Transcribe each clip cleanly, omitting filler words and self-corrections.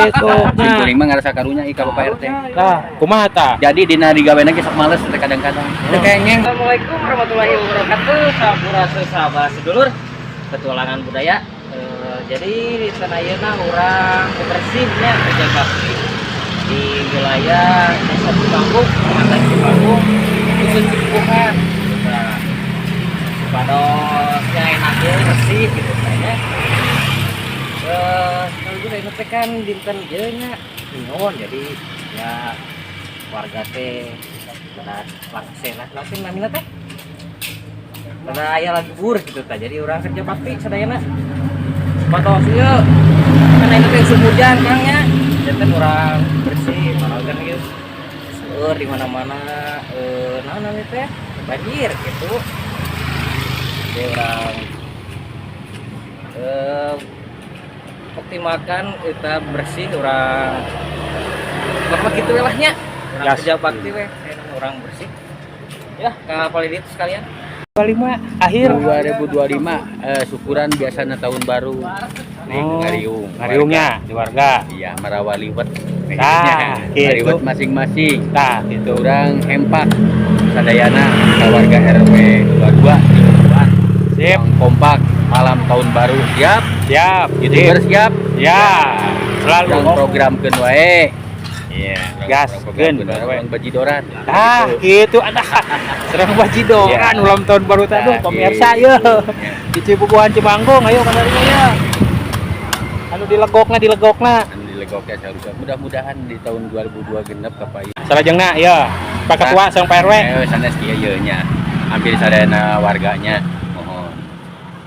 Gitu. Nah, kuring mah ngarasa karunya ka Bapak RT. Tah, kumaha tah? Jadi dina digawena ge sok males teh kadang-kadang. Teu kengeng. Assalamualaikum warahmatullahi wabarakatuh. Sampurasun, sahabat sedulur petualangan budaya. Jadi di sana ayeuna urang bersihnya kerja bakti di wilayah Desa Cimanggung, Kecamatan Cimanggung, Dusun Cibubuhan. Nah, supadosnya enaknya bersih gitu kayaknya. Kalau juga ini teh kan dinten ieu nya minggon, jadi ya warga teh pada laksana langsung namina teh pada aya lagi libur gitu tah, jadi urang kerja bakti sadayana supados ieu karena ini teh musim hujan, Kang, nya. Janten urang bersih malah kan gitu seueur di mana-mana, naon namanya teh, banjir gitu. Jadi urang optimalkan kita bersih, urang apa gitu lah nya, urang kerja bakti weh, urang bersih ya ka palidit sekalian. 25 akhir. 2025 syukuran biasanya tahun baru nih. Oh, ngariung. Ngariungnya di warga. Iya, marawa liwet. Tah, gitu. Ngariwet masing-masing. Tah, gitu. Urang hempak sadayana ka warga RW 22 Cibubuhan. Sip. Yang kompak malam tahun baru, siap? Siap. Youtuber siap? Ya, selalu. Yang programkeun wae. Iya, gas Program keun wae urang bajidoran. Ah, gitu ada. Serang bajidoran ulang tahun baru tadi Nah, pemirsa gitu. ya. Di Cibubuhan Cimanggung, ayo kadarinya ya. Anu dilegokna, dilegokna. Anu dilegoknya seharusnya mudah-mudahan di tahun 2002 genep kapai. Salajengna ya, Pak Ketua sareng Pak RW. Sanes kieu ieu nya. Hampir sadayana warganya mohon.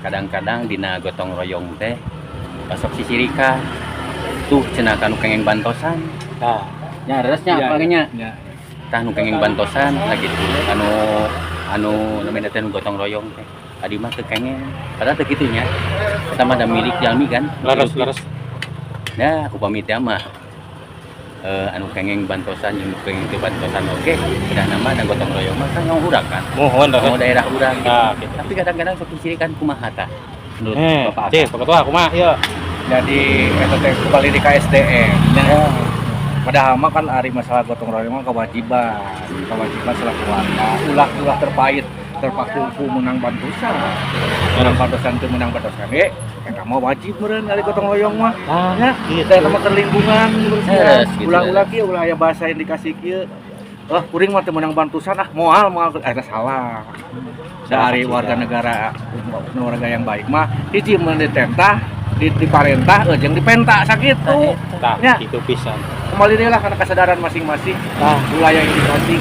Kadang-kadang dina gotong royong teh pasok sisirikan. Tuh cenah kanu kengeng bantosan. Nah, Nya leresnya Iya, apalagi nya. iya. Tah nu kengeng bantosan lah gitu. Anu anu namanya teh nu gotong royong teh. Tadi mah teu kengeng. Padahal teu kitu nya. Eta mah da milik jalmi kan. Leres leres. Nah, upami teh mah anu kengeng bantosan jeung nu kengeng teu bantosan oge, kedah nama dan gotong royong mah kan ngomong urang kan. Mohon leres. Ngomong daerah urang gitu. Nah, gitu. Tapi kadang-kadang sok dicirikan kumaha tah? Menurut Bapak Cih, Pak Ketua kumaha ieu? Jadi eta teh kembali di KSDM nya. Padahal mah kan ari masalah gotong royong mah kewajiban, kewajiban selaku warga. Ulah ulah terpait terpaku ku menang bantusan. Menang bantusan teu menang bantusan ge eta mah wajib meureun ari gotong royong mah. Ah, Ya, gitu. saya sama ke lingkungan Leres, gitu, ulah-ulah kieu, ulah aya bahasa indikasi kieu. Oh, kuring mah teu menang bantusan ah, moal moal eta salah. Dari warga negara, warga yang baik mah hiji mun ditentah, di diparentah jeung dipenta sakitu. Tah, Ya. gitu pisan. Kembali deui lah karena kesadaran masing-masing. Tah, Ulah yang indikasi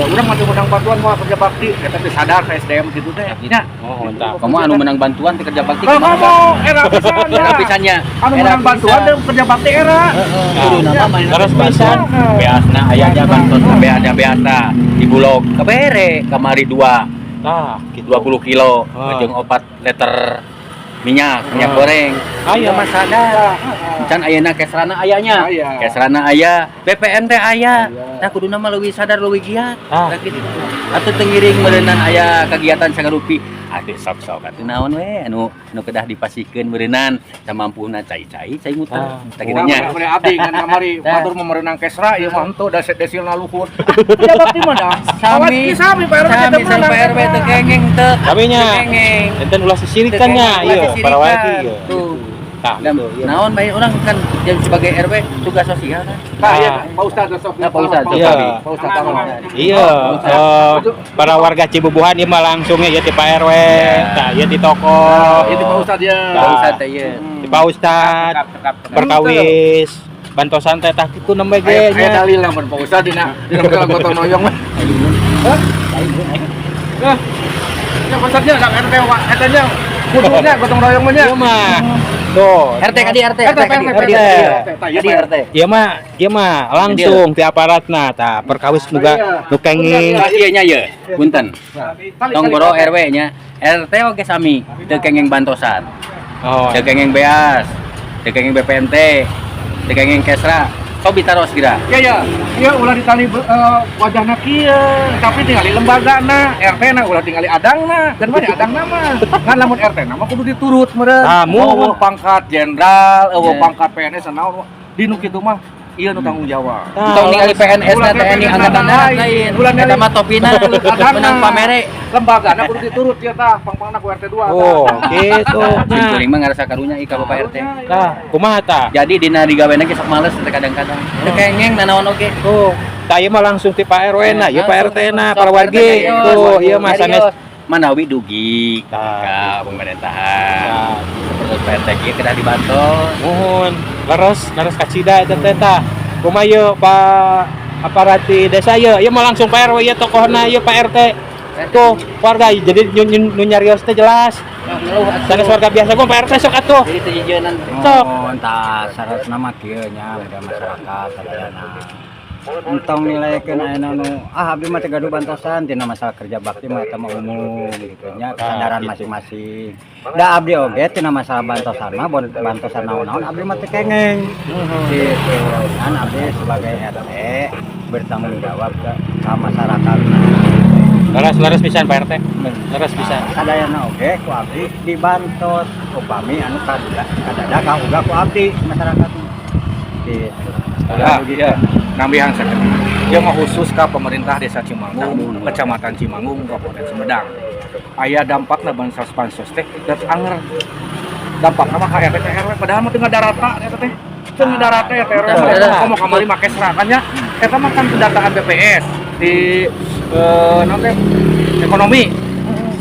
urang mah teu menang bantuan moal kerja bakti, eta teh sadar ka SDM kitu teh. Nya. Mohon tah. Kamu anu menang bantuan teh kerja bakti Kalau kumaha? ngomong era pisan ya. Era pisannya. Anu menang bantuan teh kerja bakti era. Heeh, kudu nama main Leres pisan. Beasna aya aja bantos, beasna beasna di Bulog kabere kamari dua Tah, gitu. 20 kilo Ah. jeung 4 liter minyak minyak goreng. Aya. Aya mah sadar. Can ayeuna kesrana ayanya. Aya. Kesrana aya, BPNT aya. Aya. Nah, kuduna mah leuwih sadar, leuwih giat. Ah. Nah, gitu. Atuh teu ngiring meureunan aya kegiatan sagarupi. Atuh sok-sok atuh naon we anu anu kedah dipasihkeun meureunan samampuna cai-cai cai muter. Ah. Tah kitu nya. Mana abdi ngan kamari Tah. batur merenang kesra ieu mah henteu da desilna luhur. Kerja bakti mah dah. Sami. Sami Pak RW Sami sareng Pak RW teu kengeng teu. Sami nya. Teu kengeng. Enten ulah sisirikan nya Ulah ieu sisirikan. para wargi ieu. Tuh. Tah, Dan gitu, ieu. naon bae orang kan jadi sebagai RW tugas sosial kan. Pak ya, Pak Ustaz sok. Nah, Pak Ustaz, Pak Iya. Pak Ustaz tolong. Iya, para warga Cibubuhan ieu mah langsungnya ya di Pak RW, Iya. tah ieu di toko. Itu Pak Ustaz ya. Pak Ustaz teh ieu. Di Pak Ustad, perkawis bantosan teh tah kitu nembe ge Aya aya nya. dalil lah mun Pak Ustaz dina dina masalah gotong royong mah. Hah? Hah? Ya Pak Ustaz nya sak RT wa eta nya kudunya gotong royong mah nya. Ieu mah. Tuh. RT kadi RT, RT RT kadi RT RT. RT. Kadi RT. Ieu mah langsung ti aparatna tah perkawis nu Iya. nu kenging. Ieu nya ieu, punten. Tong boro RW nya. RT oge sami, teu kengeng bantosan. Oh. Teu kengeng beas, teu kengeng BPNT, teu kengeng kesra. Sok ditaros kira. Ya ya, ya ulah ditali wajahna kieu, tapi tingali lembagana, RT na ulah tingali adangna, dan mana adangna mah. Ngan lamun RT na mah kudu diturut meureun. Ah, mun. Euweuh pangkat jenderal, euweuh Ya. pangkat PNS naon. Di nu kitu mah ieu nu tanggung jawab. Tah, Entong ningali PNS na Ulah TNI PNS angkatan darat lain. lain. Ulah Eta mah topina menang pamere. Lembagana kudu diturut ya tah, pang-pangna ku RT 2. Oh, gitu. Cing Nah, kuring mah ngarasa karunya ka Bapak RT. nah, kumaha tah? Jadi dina digawena ge sok males teh kadang-kadang. Teu kengeng nanaon oge. Tuh, tah ieu mah langsung ti Pak RW na, ieu Pak RT na, para wargi. Tuh, ieu mah sanes. Manawi dugi Tah. ka pemerintahan. Tah, Terus Pak RT ge kedah dibantos. Muhun, leres, leres kacida eta teh tah. Kumaha ieu Pak aparat di desa ieu? Ieu mah langsung Pak RW ieu tokohna ieu Pak RT. Tuh, warga jadi nu nyarios teh jelas. Ngeluh atuh. Sanes warga biasa gua Pak RT sok atuh. Jadi teu jijeunan. Sok. Oh, entah syarat nama kieu nya udah masyarakat sadayana. Entong nilaikeun ayeuna nu abdi mah teu gaduh bantosan tina masalah kerja bakti mah eta mah umum gitu nya kesadaran gitu. masing-masing. Da abdi oge tina masalah bantosan mah bantosan naon-naon abdi mah teu kengeng. Gitu. Kan abdi sebagai RT bertanggung jawab ke masyarakat. Leres, leres pisan Pak RT. Leres pisan. Sadayana oge ku abdi dibantos upami anu kadada kadada kauga ku abdi masyarakat gitu. Ya, iya. Nambihan sakedik. Ieu mah khusus ka pemerintah Desa Cimanggung, Kecamatan Cimanggung, Kabupaten Sumedang. Aya dampakna bansos bansos teh geus anger. Dampakna mah ka RT ka RW padahal mah teu ngadarata eta teh. Teu ngadarata RT RW. Komo kamari make serakan nya. Eta mah kan pendataan BPS di naon teh ekonomi.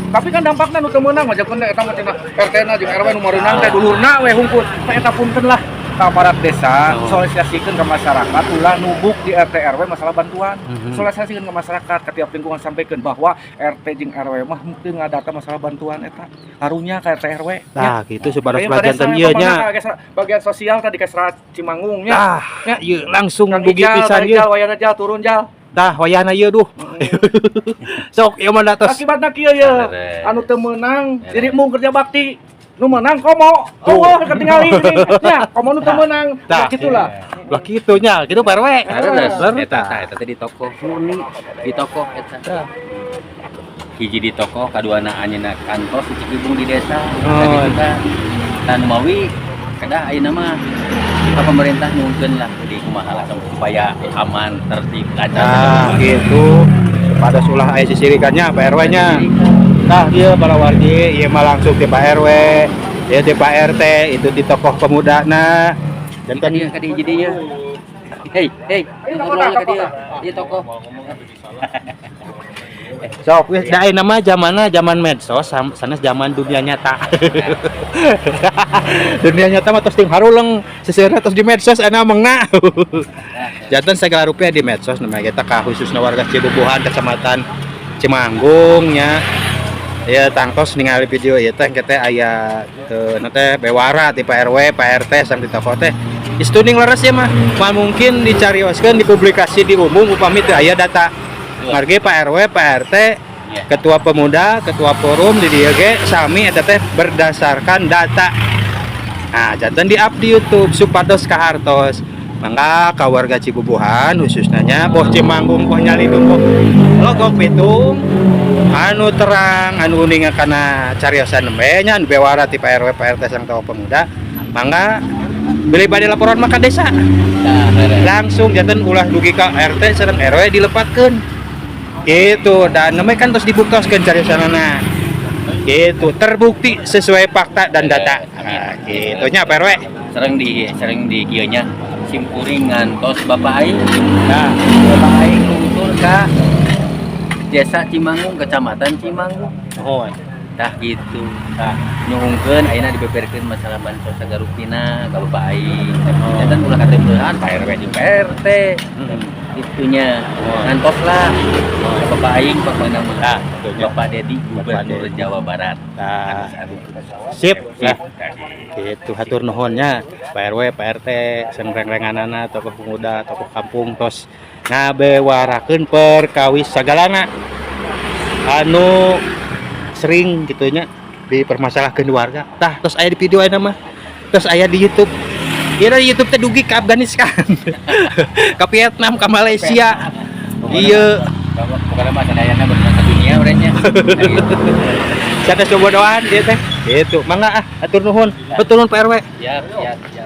Tapi kan dampakna nu teu meunang mah jakeun eta mah cenah RT na jeung RW nu mareunang teh dulurna we hungkul. Tah eta punten lah ka aparat desa, sosialisasikeun ke masyarakat ulah nubuk di RT RW masalah bantuan. Sosialisasikeun ke masyarakat ke tiap lingkungan sampaikan bahwa RT jeung RW mah teu ngadata masalah bantuan eta. Karunya ka RT RW. Tah, gitu supados Ayo, pada janten ieu nya. Bagian sosial tadi Kesra Cimanggung nya. Tah, ieu langsung Kang dugi Ijal, pisan Kang ieu. Ijal, wayana jal turun jal. Tah, wayahna ieu duh. Sok ieu mah da tos. Akibatna kieu ye. Beres. Anu teu meunang Beres. jadi mung kerja bakti. Nu meunang komo. Eueuh ketinggali ini. Nya, komo nu teu meunang. Tah. Ya gitulah. Lah kitu nya, kitu Pak RW. Leres, Leres. eta tah eta teh di toko. Di toko eta. Hiji di toko, kaduana anjeunna kantos di Cikibung di desa. Oh. Tah gitu tah. Tah nu mawi kedah ayeuna mah ka pemerintah nyungkeun lah di kumaha lah supaya aman, tertib, lancar. Nah, gitu. Supados ulah aya sisirikannya Pak RW nya. Nah, dia para wargi, ieu mah langsung ti Pak RW, ieu ti Pak RT, itu di tokoh pemuda na. Dan Janten dia ka hiji dieu. Hei, hei, ngobrol ka dieu. Ieu toko. Sok geus da ayeuna mah zamanna zaman medsos sanes zaman dunia nyata. Dunia nyata mah tos ting haruleng, seseueurna tos di medsos ana mengna. Janten segala rupiah di medsos namanya kita ka khususna warga Cibubuhan Kecamatan Cimanggung nya. Ya tangtos ningali video ieu teh teh aya teu teh bewara ti Pak RW, Pak RT sang di toko teh. Istuning leres ya mah. Moal mungkin dicarioskeun dipublikasi di umum upami teu aya data. Margi Pak RW, Pak RT, Ketua Pemuda, Ketua Forum di dieu ge sami eta teh berdasarkan data. Nah, janten di-up di YouTube supados kahartos. Mangga ka warga Cibubuhan khususnya nya boh Cimanggung boh Nyalindung boh Logok Pitung anu terang anu uninga kana cariosan nembe nya anu bewara ti Pak RW Pak RT sang tokoh pemuda mangga bilih bade laporan mah ka desa Tah, leres. langsung janten ulah dugi ka RT sareng RW dilepatkeun gitu dan namanya kan terus dibuktoskeun cariosanana gitu terbukti sesuai fakta dan data. Nah, gitu nya Pak RW. Sering di kieu nya simkuring ngantos Bapak aing. Nah, Bapak aing ngusul ka Desa Cimanggung, Kecamatan Cimanggung. nuhun. Tah gitu. Tah nyuhunkeun ayeuna dibeberkeun masalah bansos sagarupina ka Bapak aing. Janten ulah katembeuhan Pak RW jeung Pak RT. Itunya ngantos lah. Bapak aing pokokna mah. Tah, gitu nya. Bapak Dedi Bapak Gubernur Dedi. Jawa Barat. Tah, Aduh. sip Sip. lah. Gitu hatur nuhunnya Pak RW, Pak RT, sareng reng-renganana, tokoh pemuda, tokoh kampung tos ngabewarakeun perkawis sagalana anu sering gitu nya dipermasalahkeun di warga. Tah, tos aya di video ayeuna mah. Tos aya di YouTube. Ieu di YouTube teh dugi ke Afghanistan, ke Vietnam, ke Malaysia. Iya, Pokoknya mah sadayana berenang ke dunia urangnya. sanes bobodohan ieu teh. Gitu, mangga ah, hatur nuhun. Hatur nuhun Pak RW. Siap, siap, siap.